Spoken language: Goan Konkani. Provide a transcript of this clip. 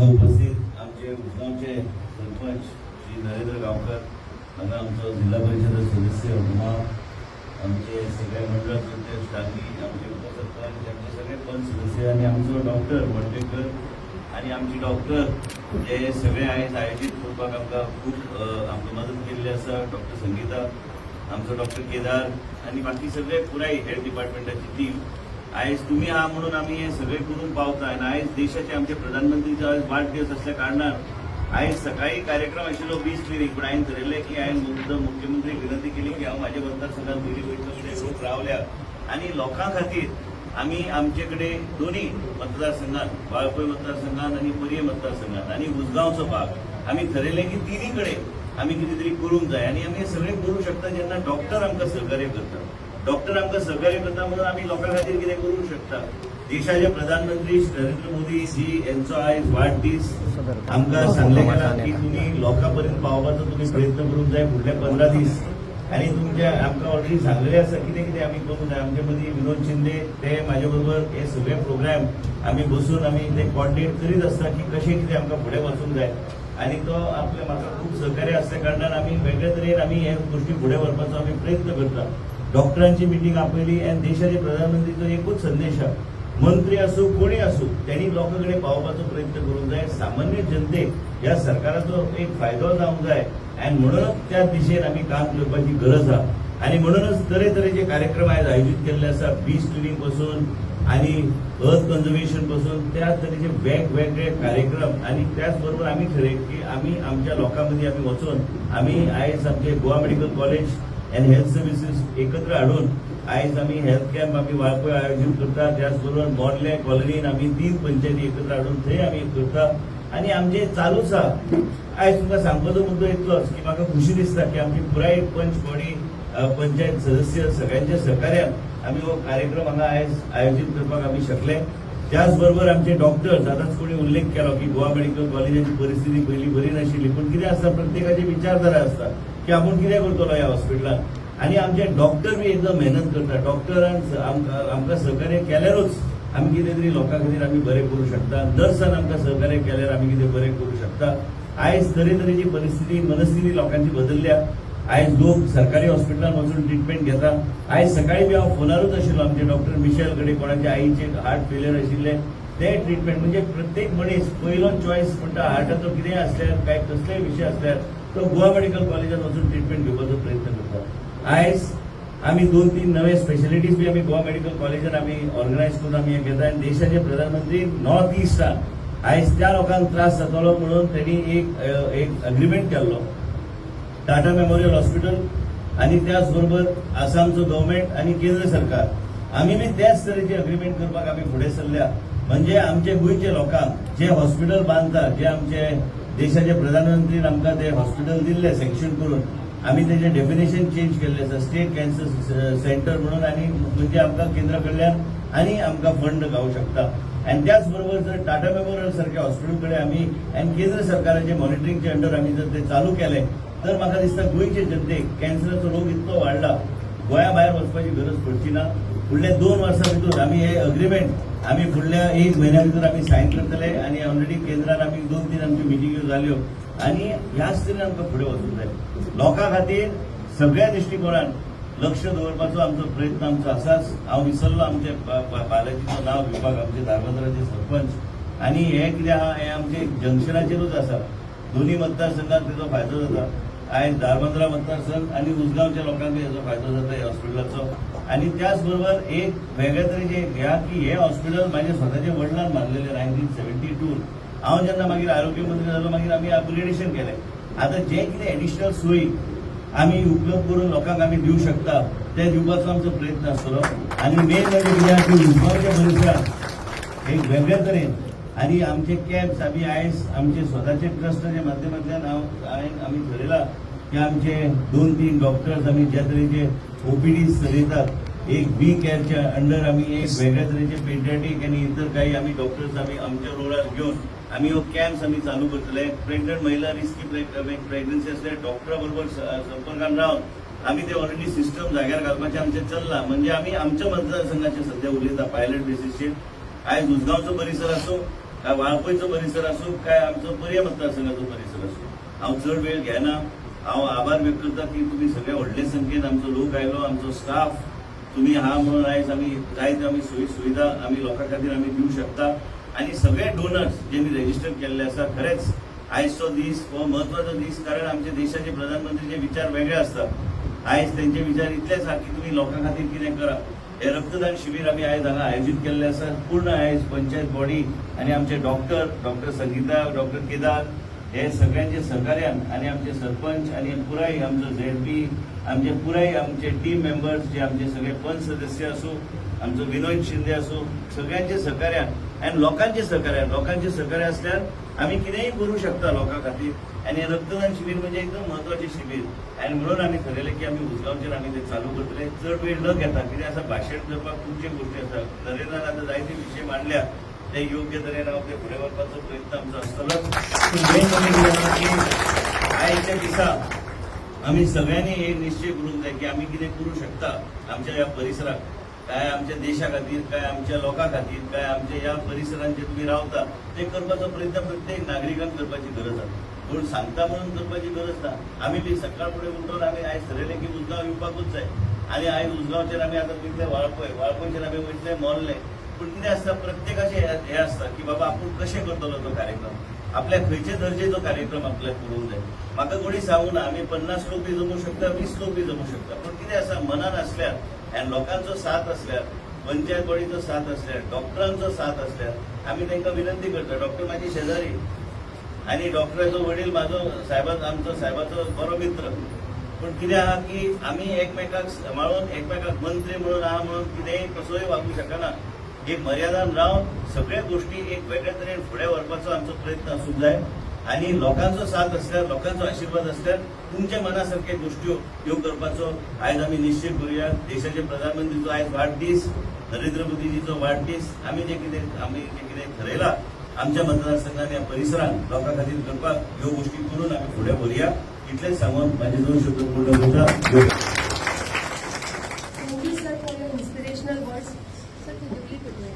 हांगा उपस्थित आमचे उसगांवचे सरपंच श्री नरेंद्र गांवकर, हांगा आमचो जिल्हा परिशद सदस्य उमा, आमचे सगळे मंडळ अध्यक्ष टांगी, आमचे उपसरपंच, आमचे सगळे पंच सदस्य आणि आमचो डॉक्टर वंटेकर आणि आमची डॉक्टर जे सगळे आयज आयोजीत करपाक आमकां खूब आमकां मदत केल्ली आसा, डॉक्टर संगीता, आमचो डॉक्टर केदार आणि बाकी सगळे पुराय हेल्थ डिपार्टमेंटाची टीम. आयज तुमी आहा म्हणून आमी हे सगळे करूंक पावता. आनी आयज देशाचे आमचे प्रधानमंत्रीचो आयज वाडदीस असल्या कारणान आयज सकाळी कार्यक्रम आशिल्लो बीच क्लिनींग, पूण हांवें थरयलें की हांवें मुख्यमंत्रीक विनंती केली की हांव म्हाज्या मतदारसंघात पयलीं वयतलो, कित्याक लोक रावल्या आनी लोकां खातीर आमी आमचे कडेन दोन्ही मतदारसंघात, वाळपय मतदारसंघात आनी पर्ये मतदारसंघात आनी उसगांवचो भाग, आमी थरयलें की तिन्ही कडेन आमी कितें तरी करूंक जाय. आनी आमी हे सगळें करूंक शकता जेन्ना डॉक्टर आमकां सहकार्य करता. डॉक्टर आमकां सहकार्य करता म्हणून आमी लोकां खातीर कितें करूंक शकता. देशाचे प्रधानमंत्री श्री नरेंद्र मोदी जी यांचो आयज वाडदीस, आमकां सांगलें गेलां की तुमी लोकां पर्यंत पावपाचो तुमी प्रयत्न करूंक जाय फुडले 15 दीस. आनी तुमच्या आमकां ऑलरेडी सांगलेलें आसा कितें कितें आमी करूंक जाय. आमचे मदीं विनोद शिंदे, ते म्हाजे बरोबर हे सगळे प्रोग्राम आमी बसून आमी ते कॉर्डिनेट करीत आसता की कशें कितें आमकां फुडें वचूंक जाय. आनी तो आपले म्हाका खूब सहकार्य आसल्या कारणान आमी वेगळे तरेन आमी हे गोश्टी फुडें व्हरपाचो आमी प्रयत्न करता. डॉक्टरांची मिटींग आपयली आनी देशाचे प्रधानमंत्रीचो एकूच संदेश आहा, मंत्री आसूं, कोणी आसूं, त्यांनी लोकां कडेन पावपाचो प्रयत्न करूंक जाय. सामान्य जनतेक ह्या सरकाराचो एक फायदो जावंक जाय आनी म्हणूनच त्या दिशेन आमी काम करपाची गरज आहा. आनी म्हणूनच तरेतरेचे कार्यक्रम आयज आयोजीत केल्ले आसा, बीच क्लिनींग पासून आनी अर्थ कन्झर्वेशन पासून त्या तरेचे वेगवेगळे कार्यक्रम. आनी त्याच बरोबर आमी थरयलें की आमी आमच्या लोकां मदीं आमी वचून आमी आयज आमचे गोवा मेडिकल कॉलेज आनी हेल्थ सर्विसीस एकत्र हाडून आयज आमी हेल्थ कॅम्प आमी वाळपय आयोजीत करता. त्याच बरोबर मोर्ले कॉलनीन आमी तीन पंचायती एकत्र हाडून थंय आमी करता आनी आमचे चालूच आहा. आयज तुमकां सांगपाचो मुद्दो इतलोच की म्हाका खुशी दिसता की आमची पुराय पंच बॉडी, पंचायत सदस्य, सगळ्यांच्या सहकार्यान आमी हो कार्यक्रम हांगा आयज आयोजीत करपाक आमी शकले. त्याच बरोबर आमचे डॉक्टर्स, आतांच कोणी उल्लेख केलो की गोवा मेडिकल कॉलेजाची परिस्थिती पयलीं बरी नाशिल्ली, पूण कितें आसता, प्रत्येकाची विचारधारा आसता की आपूण कितें करतलो ह्या हॉस्पिटलान. आनी आमचे डॉक्टर बी एकदम मेहनत करता. डॉक्टरान आमकां सहकार्य केल्यारूच आमी कितें तरी लोकां खातीर आमी बरें करूं शकता. नर्सान आमकां सहकार्य केल्यार आमी कितें बरें करूं शकता. आयज तरेतरेची परिस्थिती, मनस्थिती लोकांची बदलल्या. आयज लोक सरकारी हॉस्पिटलान वचून ट्रिटमेंट घेता. आयज सकाळी बी हांव फोनारूच आशिल्लो आमचे डॉक्टर मिशेल कडेन, कोणाच्या आईचे हार्ट फेलियर आशिल्ले, ते ट्रिटमेंट. म्हणजे प्रत्येक मनीस पयलो चॉयस म्हणटा, हार्टाचो कितेंय आसल्यार, काय कसलेय विशय आसल्यार तो गोवा मेडिकल कॉलेजात वचून ट्रिटमेंट घेवपाचो प्रयत्न करता. आयज आमी दोन तीन नवे स्पेशलिटीज बी आमी गोवा मेडिकल कॉलेजान आमी ऑर्गनायज करून आमी हे घेता. आनी देशाचे प्रधानमंत्री नॉर्थ इस्टान आयज त्या लोकांक त्रास जातलो म्हणून त्यांनी एक अग्रीमेंट केल्लो, टाटा मेमोरियल हॉस्पिटल आणि त्याच बरोबर आसामचो गव्हर्मेंट आणि केंद्र सरकार, आमी बी त्याच तरेचे अग्रीमेंट करपाक आमी फुडें सरल्या. म्हणजे आमचे गोंयचे लोकांक जे हॉस्पिटल बांदता, जे आमचे देशाचे प्रधानमंत्रीन आमकां ते हॉस्पिटल दिल्ले सँक्शन करून, आमी तेजें डेफिनेशन चेंज केल्लें आसा, स्टेट कॅन्सर सेंटर म्हणून. आनी म्हणजे आमकां केंद्रा कडल्यान आनी आमकां फंड गावूं शकता. आनी त्याच बरोबर जर टाटा मेमोरियल सारख्या हॉस्पिटल कडेन आमी आनी केंद्र सरकाराचे मॉनिटरिंगचे अंडर आमी जर ते चालू केले तर म्हाका दिसता गोंयचे जनतेक कॅन्सराचो रोग इतलो वाडला, गोंया भायर वचपाची गरज पडची ना. फुडल्या 2 वर्सां भितर आमी हे अग्रीमेंट आमी फुडल्या एक म्हयन्या भितर आमी सायन करतले. आनी ऑलरेडी केंद्रान आमी दोन तीन आमच्यो मिटिंग्यो जाल्यो आनी ह्याच तरेन आमकां फुडें वचूंक जाय. लोकां खातीर सगळ्या दृश्टिकोनान लक्ष दवरपाचो आमचो प्रयत्न आमचो आसाच. हांव विसरलो आमचे बालाजीचो नांव घेवपाक, आमचे धारबांदोराचे सरपंच. आनी हे कितें आहा, हे आमचे जंक्शनाचेरूच आसा. दोन्ही मतदारसंघात तेजो फायदो जाता. आयज धारबांदोरा मतदारसंघ आनी उसगांवच्या लोकांक हेजो फायदो जाता ह्या हॉस्पिटलाचो. आनी त्याच बरोबर एक वेगळे तरेचे ह्या की हे हॉस्पिटल म्हाजे स्वताच्या वडिलान बांदलेले 1972. हांव जेन्ना मागीर आरोग्य मंत्री जालो, मागीर आमी अपग्रेडेशन केलें. आतां जे कितें एडिशनल सोयी आमी उपलब्ध करून लोकांक आमी दिवं शकता, ते दिवपाचो आमचो प्रयत्न आसतलो. आनी मेन म्हणजे कितें आहा की उसगांवच्या परिसरात एक वेगळे तरेन आनी आमचे कॅम्प्स आमी आयज आमचे स्वताचे ट्रस्टाच्या माध्यमांतल्यान हांवें आमी थरयला की आमचे दोन तीन डॉक्टर्स आमी ज्या तरेचे ओपीडी चलयतात, एक बी केअरच्या अंडर आमी एक वेगळ्या तरेचे पेडियाट्रीक आनी इतर काही आमी डॉक्टर्स आमी आमच्या रोलार घेवन आमी ह्यो कॅम्प्स आमी चालू करतले. प्रेग्नंट महिला, रिस्की प्रेग्नन्सी असल्यार डॉक्टरा बरोबर संपर्कान रावन आमी ते ऑलरेडी सिस्टम जाग्यार घालपाचें आमचें चल्लां. म्हणजे आमी आमच्या मतदारसंघाचे सध्या उलयता पायलट बेसीसचेर. आयज उसगांवचो परिसर आसूं काय वाळपयचो परिसर आसूं काय आमचो पर्या मतदारसंघाचो परिसर आसूं. हांव चड वेळ घेना. हांव आभार व्यक्त करता की तुमी सगळे व्हडले संख्येन आमचो लोक आयलो, आमचो स्टाफ तुमी आहा म्हणून आयज आमी जायते आमी सोयी सुविधा आमी लोकां खातीर आमी दिवं शकता. आनी सगळे डोनर्स ज्यांनी रेजिस्टर केल्ले आसा, खरेंच आयजचो दीस हो म्हत्वाचो दीस, कारण आमच्या देशाचे प्रधानमंत्रीचे विचार वेगळे आसतात. आयज तेंचे विचार इतलेच आहा की तुमी लोकां खातीर कितें करा. हे रक्तदान शिबीर आमी आयज हांगा आयोजीत केल्लें आसा. पूर्ण आयज पंचायत बॉडी आनी आमचे doctor, doctor Sangeeta, doctor Kedar हे सगळ्यांचे सहकार्यान आनी आमचे सरपंच आनी पुराय आमचो झेडपी, आमचे पुराय आमचे टीम मेंबर्स जे आमचे सगळे पंच सदस्य आसूं, आमचो विनोद शिंदे आसूं, सगळ्यांचे सहकार्यान आनी लोकांचे सहकार्यान, लोकांचे सहकार्य असल्यार आमी कितेंय करूं शकता लोकां खातीर. आनी हें रक्तदान शिबीर म्हणजे एकदम म्हत्वाचें शिबीर आनी म्हणून आमी थरयलें की आमी उसगांवचेर आमी ते चालू करतले. चड वेळ न घेता, कितें आसा, भाशण करपाक खुबशे गोश्टी आसा. नरेंद्रान आतां जायते विशय मांडल्या, ते योग्य तरेन हांव ते फुडें व्हरपाचो प्रयत्न आमचो आसतलोच. पूण मेन म्हणजे कितें आसा की आयच्या दिसा आमी सगळ्यांनी एक निश्चय करूंक जाय की आमी कितें करूं शकता आमच्या ह्या परिसराक, काय आमच्या देशा खातीर, काय आमच्या लोकां खातीर, काय आमच्या ह्या परिसरांत जे तुमी रावता ते करपाचो प्रयत्न प्रत्येक नागरिकान करपाची गरज आसा. कोण सांगता म्हणून करपाची गरज ना. आमी बी सकाळ फुडें उठून आमी आयज थरयलें की उसगांव येवपाकूच जाय आनी आयज उसगांवचेर आमी आतां वयतले वाळपय, वाळपयचेर आमी वयतले मोर्ले. पूण कितें आसता, प्रत्येकाचें हें आसता की बाबा आपूण कशें करतलो तो कार्यक्रम, आपल्या खंयचे दर्जेचो कार्यक्रम आपल्याक करूंक जाय. म्हाका कोणी सांगू ना, आमी 50 लोक बी जमूं शकता, 20 लोक बी जमूं शकता, पूण कितें आसा, मनान आसल्यार आनी लोकांचो साथ आसल्यार, पंचायत बॉडीचो साथ आसल्यार, डॉक्टरांचो साथ आसल्यार, आमी तांकां विनंती करता. डॉक्टर माझी शेजारी आनी डॉक्टराचो वडील म्हाजो साहेबा, आमचो साहेबाचो बरो मित्र. पूण कितें आहा की आमी एकमेकाक सांबाळून, एकमेकाक मंत्री म्हणून आहा म्हणून कितेंय कसोय वागूं शकना. एक मर्यादान रावन सगळ्या गोष्टी एक वेगळ्या तरेन फुडें व्हरपाचो आमचो प्रयत्न आसूंक जाय. आनी लोकांचो साथ आसल्यार, लोकांचो आशिर्वाद आसल्यार तुमच्या मनासारख्या गोष्टी ह्यो करपाचो आयज आमी निश्चय करूया. देशाचे प्रधानमंत्रीचो आयज वाडदीस, नरेंद्र मोदीजीचो वाडदीस. आमी जे कितें ठरयला आमच्या मतदारसंघात, या परिसरात लोकां खातीर करपाक, ह्यो गोष्टी करून आमी फुडें व्हरुया. इतलेंच सांगून माझे दोन शब्द पूर्ण करता. Thank you, sir, for your inspirational words. Sir, could you please put me?